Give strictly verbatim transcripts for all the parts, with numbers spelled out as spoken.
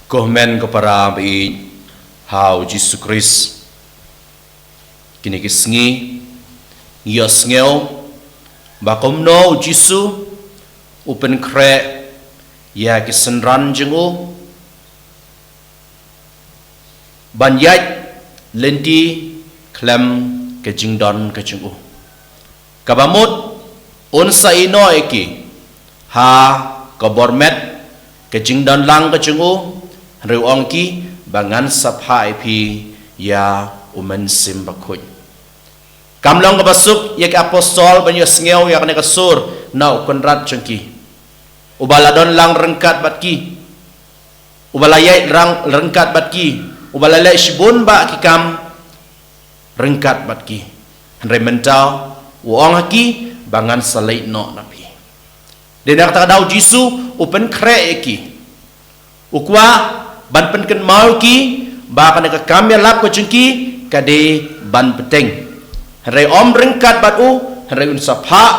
Ko hynmen ko para ba ïeit ha u Jisu Khrist. Kine ki sngi ngi ïohsngew ba kumno u Jisu u pynkhreh ïa ki synran jong u ban ïaid lynti khlem ka jingdon ka jong u. Kaba mut un sa ïehnoh ïa ki ha ka bor met ka jingdon lang ka jong u, hynrei u ong ïa ki ba ngan sa phah ïa phi ïa u Mynsiem Bakhuid. Kam long kaba suk ïa ki apostol ban ïohsngew ïa kane ka sur na u kynrad jong ki, uba la don lang ryngkat bad ki, uba la ïaid lang ryngkat bad ki, uba la leh shibun bah ki kam ryngkat bad ki. Hynrei mynta u ong ha ki ba ngan sa leit noh na phi. Dei na kata ka daw u Jisu u pynkhreh ïa ki. U kwah ban pynkynmaw ïa ki ba kane ka kam ïalap ka jong ki ka dei ban bteng. Hynrei ym ryngkat bad u, hynrei un sa phah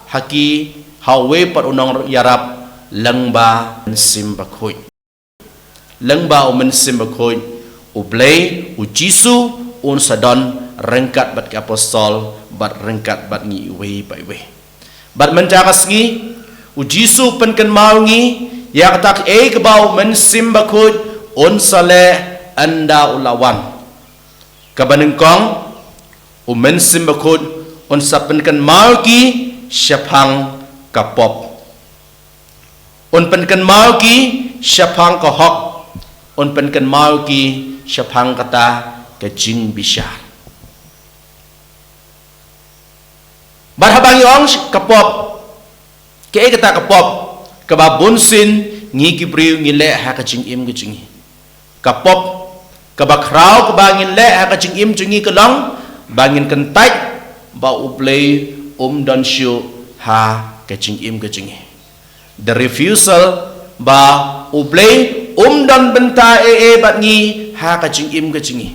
ha ki ha uwei pat u nongïarap lyngba Mynsiem Bakhuid. Lyngba u Mynsiem Bakhuid, U Blei, u Jisu, un sa don ryngkat bad ki apostol, bad ryngkat bad ngi iwei pa iwei. Bad mynta ka sngi, u Jisu pynkynmaw ngi ïa kata kaei kaba u Mynsiem Bakhuid un sa leh ynda u la wan. Kaba nyngkong, u Mynsiem Bakhuid un sa pynkynmaw ïa ki shaphang ka pop. Un pynkynmaw ïa ki shaphang ka hok. Un pynkynmaw ïa ki shaphang kata ka jingbishar. Bad haba ngi ong sh-, ka pop, kaei kata ka pop kaba bunsien ngi ki briew ngi leh ha ka jingim ka jong ngi? Ka pop kaba khraw kaba ngin leh ha ka jingim jong ngi ka long ba ngin kyntait ba U Blei um don shuh ha ka jingim ka jong ngi. The refusal ba U Blei um don bynta ei ei bad ngi ha ka jingim ka jong ngi.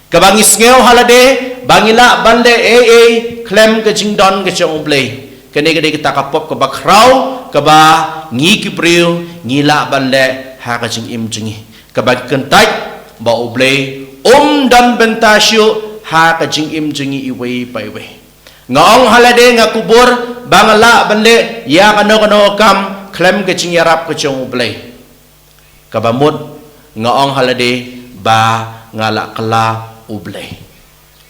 Kaba ngi sngew ha lade ba ngi lah ban leh ei ei khlem ka jingdon ka jong U Blei. Kane ka dei kata ka pop kaba khraw kaba ngi ki briew ngi lah ban leh ha ka jingim jong ngi. Kaba kyntait ba U Blei um don bynta shuh ha ka jingim jong ngi iwei pa iwei. Nga ong ha lade nga kubur ba nga lah ban leh ïa kano kano kam khlem ka jingïarap ka jong U Blei. Kaba mut nga ong ha lade ba nga la kylla U Blei.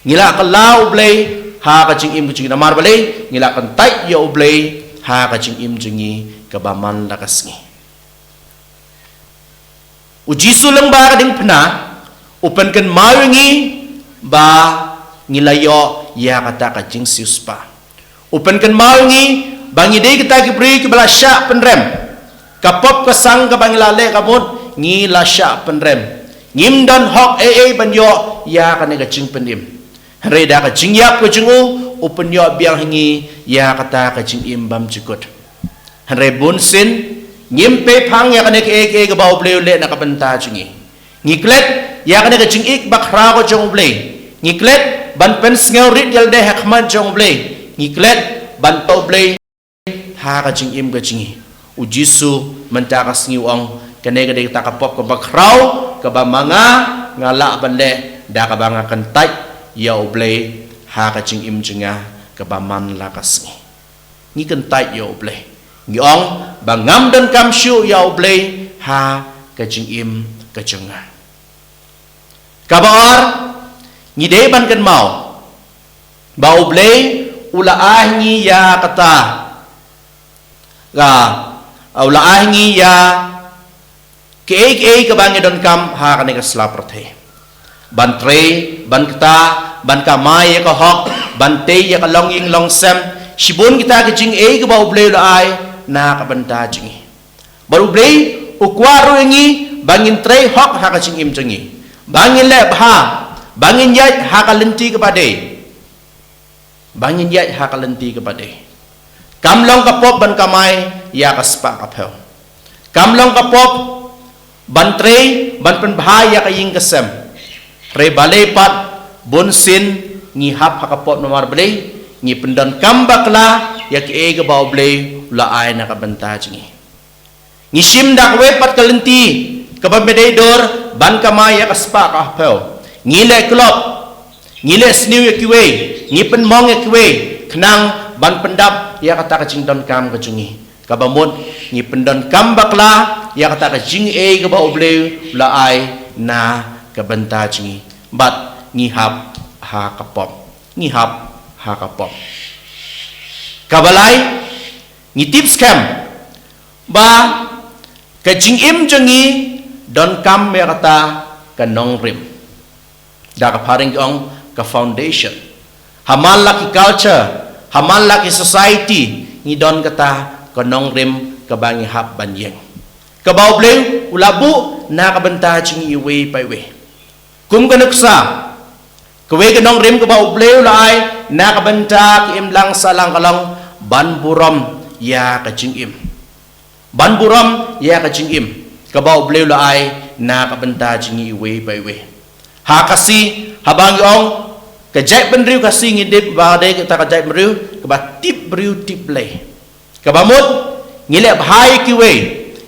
Ngi la kylla U Blei ha ka jingim ka jong ngi, namar balei? Ngi la kyntait ïa U Blei ha ka jingim jong ngi kaba man la ka sngi. U Jisu lyngba ka diengphna u pynkynmaw ïa ngi ba ngi la ïoh ïa kata ka jingsiewspah. U pynkynmaw ïa ngi ba ngi dei kita ki briew kiba la shah pynrem. Ka pop ka sang kaba ngi la leh ka mut ngi la shah pynrem. Ngim don hok ei ei ban ïoh ïa kane ka jingpynim. Hynrei da ka jingïap ka jong u, u pynïoh biang ha ngi ïa kata ka jingim bymjukut. Hynrei bunsien ngim pei phang ïa kane kaei kaei kaba U Blei u leh na ka bynta jong ngi. Ngi klet ïa kane ka jingïeit ba khraw ka jong U Blei. Ngi klet ban pynsngewrit ïa lade ha khmat jong U Blei. Ngi klet ban tip U Blei ha ka jingim ka jong ngi. U Jisu mynta ka sngi u ong, kane ka dei kata ka pop kaba khraw kaba ma nga nga lah ban leh da kaba nga kyntait ïa U Blei ha ka jingim jong nga kaba man la ka sngi. Ngi kyntait ïa U Blei. Ngi ong ba ngam donkam shuh ïa U Blei ha ka jingim ka jong nga. Kaba ar, ngi dei ban kynmaw ba U Blei u la ai ngi ïa kata, ka, u la ai ngi ïa kaei kaei kaba ngi donkam ha kane ka sla pyrthei. Ban trei, ban kta, ban kamai ïa ka hok, ban tei ïa ka longïing longsem, shibun kita ki jingeh kaba U Blei u la ai na ka bynta jong ngi. Bad U Blei u kwah ruh ïa ngi ba ngin trei hok ha ka jingim jong ngi, ba ngin leh bha, ba ngin ïaid ha ka lynti kaba dei. Ba ngin ïaid ha ka lynti kaba dei. Kam long ka pop ban kamai ïa ka spah ka phew. Kam long ka pop ban trei, ban pynbha ïa ka ïing ka sem. Hynrei balei pat bunsien ngi hap ha ka pop, namar balei? Ngi pyndonkam bakla ïa kaei kaba U Blei u la ai na ka bynta jong ngi. Ngi shim da kawei pat ka lynti kaba me dei dur ban kamai ïa ka spah ka haphew. Ngi leh klop, ngi leh sniew ïa kiwei, ngi pynmong ïa kiwei, khnang ban pyndap ïa kata ka jingdonkam ka jong ngi. Kaba mut ngi pyndonkam bakla ïa kata ka jingaiei kaba U Blei u la ai na ka bynta jong ngi. Bad ngi hap ha ka pop. Ngi hap ha ka pop. Kaba lai, ngi tip skhem ba ka jingim jong ngi donkam ïa kata ka nongrim. Da ka phareng ki ong ka foundation. Ha man la ki culture, ha man la ki society, ngi don kata ka nongrim kaba ngi hap ban ïeng. Kaba U Blei u la buh na ka bynta jong ngi iwei pa iwei. Kum ka nuksa, kawei ka nongrim kaba U Blei u la ai na ka bynta ki imlang sahlang ka long ban burom ïa ka jingim. Ban burom ïa ka jingim kaba U Blei u la ai na ka bynta jong ngi iwei pa iwei. Ha Khasi, haba ngi ong ka jaitbynriew Khasi, ngi tip ba dei kata ka jaitbynriew kaba tip briew tip Blei. Kaba mut ngi leh bha ïa kiwei,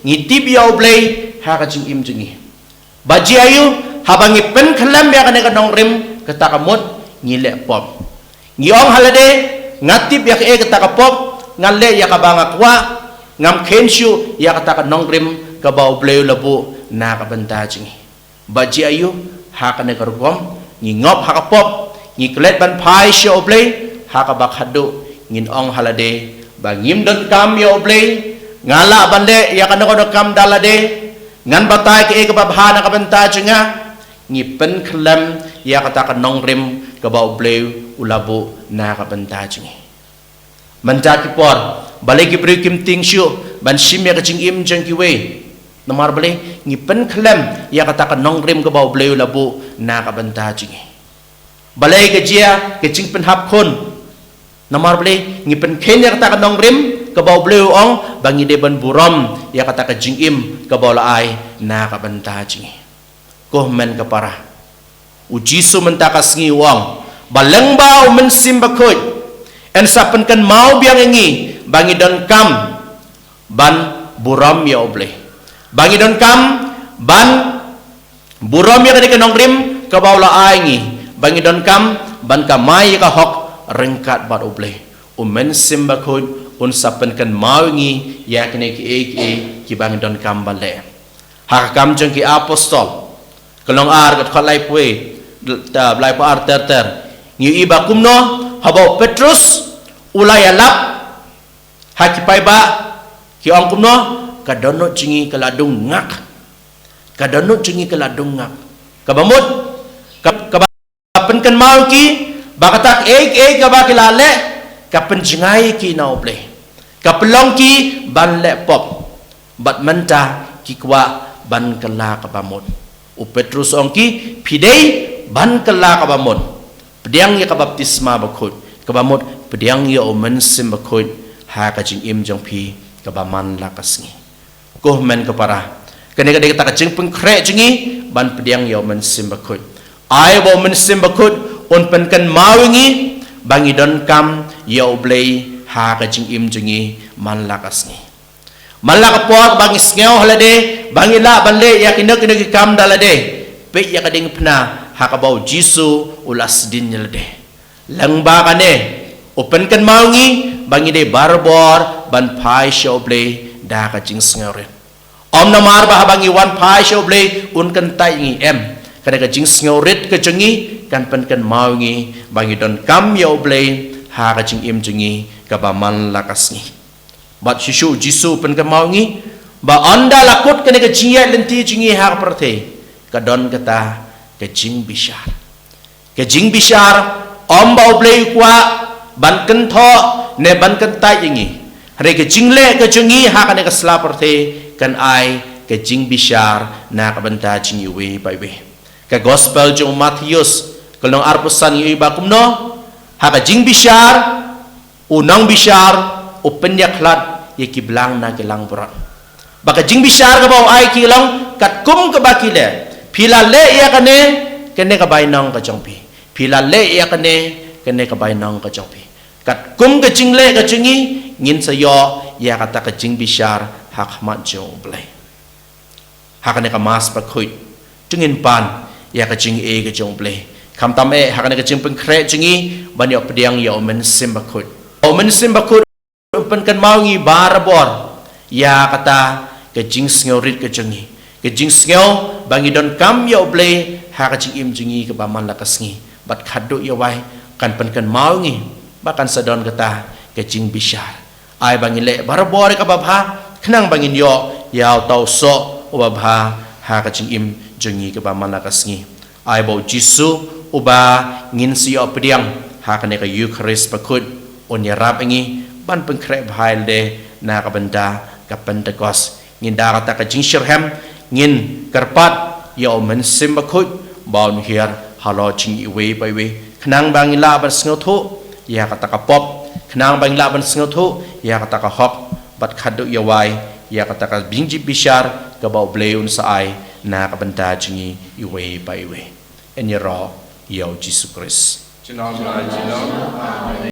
ngi tip ïa U Blei ha ka jingim jong ngi. Ba jia aiu, haba ngi pynkhlem ïa kane ka nongrim, kata ka mut ngi leh pop. Ngi ong ha lade, nga tip ïa kaei kata ka pop, nga leh ïa kaba nga kwah, ngam khein shuh ïa kata ka nongrim kaba U Blei u la buh na ka bynta jong ngi. Ba jia aiu, ha kane ka rukom ngi ngop ha ka pop, ngi klet ban phai sha U Blei, ha kaba khadduh ngin ong ha lade ba ngim donkam ïa U Blei, nga lah ban leh ïa kano kano ka kam da lade, ngan batai kaei kaba bha na ka bynta jong nga. Ngi pynkhlem ïa kata ka nongrim kaba U Blei u la buh na ka bynta jong ngi. Mynta ki por, balei ki briew kim tieng shuh ban shim ïa ka jingim jong kiwei? Namar balei? Ngi pynkhlem ïa kata ka nongrim kaba U Blei u la buh na ka bynta jong ngi. Balei ka jia ka jingpynhap khun? Namar balei? Ngi pynkhein ïa kata ka nongrim kaba U Blei u ong ba ngi dei ban burom ïa kata ka jingim kaba u la ai na ka bynta jong ngi. Ko hynmen ko para, U Jisu mynta ka sngi u ong ba lyngba U Mynsiem Bakhuid yn sa pynkynmaw biang ïa ngi ba ngi donkam ban burom ïa U Blei, ba ngi donkam ban burom ïa kane ka nongrim kaba u la ai ngi, ba ngi donkam ban kamai ïa ka hok ryngkat bad U Blei. U Mynsiem Bakhuid un sa pynkynmaw ïa ngi ïa kine kiei kiei kiba ngi donkam ban leh. Ha ka Kam jong ki Apostol, ka lynnong ar, ka dkhot laiphew, da laiphew ar ter ter, ngi ïohi ba kumno haba u Petrus u la ïalap ha ki paidbah, ki ong kumno? Ka dohnud jong ngi ka la dung ngak. Ka dohnud jong ngi ka la dung ngak. Kaba mut, ka, kaba pynkynmaw ki ba kata kaei kaei kaba ki la leh ka pynjngai ki na U Blei, ka pynlong ki ban leh pop. Bad mynta ki kwah ban kylla kaba mut. U Petrus ong ki, phi dei ban kylla kaba mut. Pdiang ïa ka baptisma bakhuid, kaba mut pdiang ïa U Mynsiem Bakhuid ha ka jingim jong phi kaba man la ka sngi. Ko hynmen ko para, kane ka dei kata ka jingpynkhreh jong ngi ban pdiang ïa U Mynsiem Bakhuid. Ai ba U Mynsiem Bakhuid un pynkynmaw ïa ngi ba ngi donkam ïa U Blei ha ka jingim jong ngi man la ka sngi. Man la ka por ba ngi sngew ha lade ba ngi lah ban leh ïa kino kino ki kam da lade, peit ïa ka diengphna ha kaba U Jisu u la sdien ïa lade. Lyngba kane u pynkynmaw ïa ngi ba ngi dei barabor ban phai sha U Blei da ka jingsngewrit. Ym namar ba haba ngi wan phai sha U Blei un kyntait ïa ngi, em. Kane ka jingsngewrit ka jong ngi kan pynkynmaw ïa ngi ba ngi donkam ïa U Blei ha ka jingim jong ngi kaba man la ka sngi. Bad shisha U Jisu u pynkynmaw ïa ngi ba ynda la kut kane ka jingïaid lynti jong ngi ha ka pyrthei, ka don kata ka jingbishar. Ka jingbishar, ym ba U Blei u kwah ban kynthoh ne ban kyntait ïa ngi. Hynrei ka jingleh ka jong ngi ha kane ka sla pyrthei kan ai ka jingbishar na ka bynta jong ngi iwei pa iwei. Ka Gospel jong u Mathaios, ka lynnong arphew san, ngi ïohi ba kumno ha ka jingbishar, u nongbishar u pynïakhlad ïa ki blang na ki langbrot. Ba ka jingbishar kaba u ai ki long katkum kaba ki leh. Phi la leh ïa kane, kane ka bainong ka jong phi. Phi la leh ïa kane, kane ka bainong ka jong phi. Katkum ka jingleh ka jong ngi, ngin sa ïoh ïa kata ka jingbishar ha khmat jong U Blei. ha kane ka Mass Bakhuid, to ngin pan ïa ka jingaiei ka jong U Blei. Khamtam eh ha kane ka jingpynkhreh jong ngi ban ïoh pdiang ïa U Mynsiem Bakhuid. U Mynsiem Bakhuid un pynkynmaw ngi barabor ïa kata ka jingsngewrit ka jong ngi, ka jingsngew ba ngi donkam ïa U Blei ha ka jingim jong ngi kaba man la ka sngi. Bad khadduh ïa wai kan pynkynmaw ngi ba kan sa don kata ka jingbishar. Ai ba ngin leh barabor ïa kaba bha, khnang ba ngin ïoh ïa uta u soh uba bha ha ka jingim jong ngi kaba man la ka sngi. Ai ba U Jisu uba ngin sa ïoh pdiang ha kane ka Eukharist Bakhuid un ïarap ïa ngi ban pynkhreh bha ïalade na ka bynta ka Pentekost. Ngin da kata ka jingshitrhem, ngin kyrpad ïa U Mynsiem Bakhuid ba un hiar halor jong ngi iwei pa iwei, khnang ba ngin lah ban sngewthuh ïa kata ka pop, khnang ba ngin lah ban sngewthuh ïa kata ka hok, bad khadduh ïa wai ïa kata ka jingbishar kaba U Blei un sa ai na ka bynta jong ngi iwei pa iwei. Yn ïaroh ïa U Jisu Khrist. Junom la junom.